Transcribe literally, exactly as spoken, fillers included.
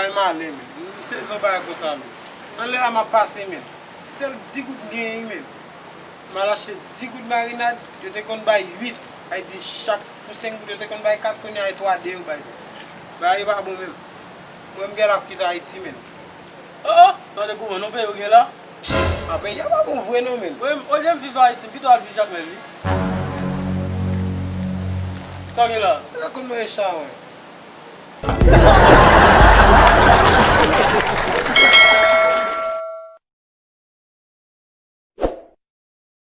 Ay, m ale, men. M sezi yon bagay konsa, men. Anlè a m ap pase, men. Sèl di goud m genyen, men. M al achte di goud marinad, yo te konn bay uit. Ay di chak pou senk goud, yo te konn bay kat, kounye a e twa de yo bay. Bagay yo pa bon, menm. Mwen, m gen la pou kite Ayiti, men. Oh, oh, sa de goumen, non, peyi ou gen la? A, peyi a pa bon vre, non, men. Wi, olye m viv Ayiti, m pito al viv Jakmèl, wi. Sa w gen la? Sa konn manje chawony.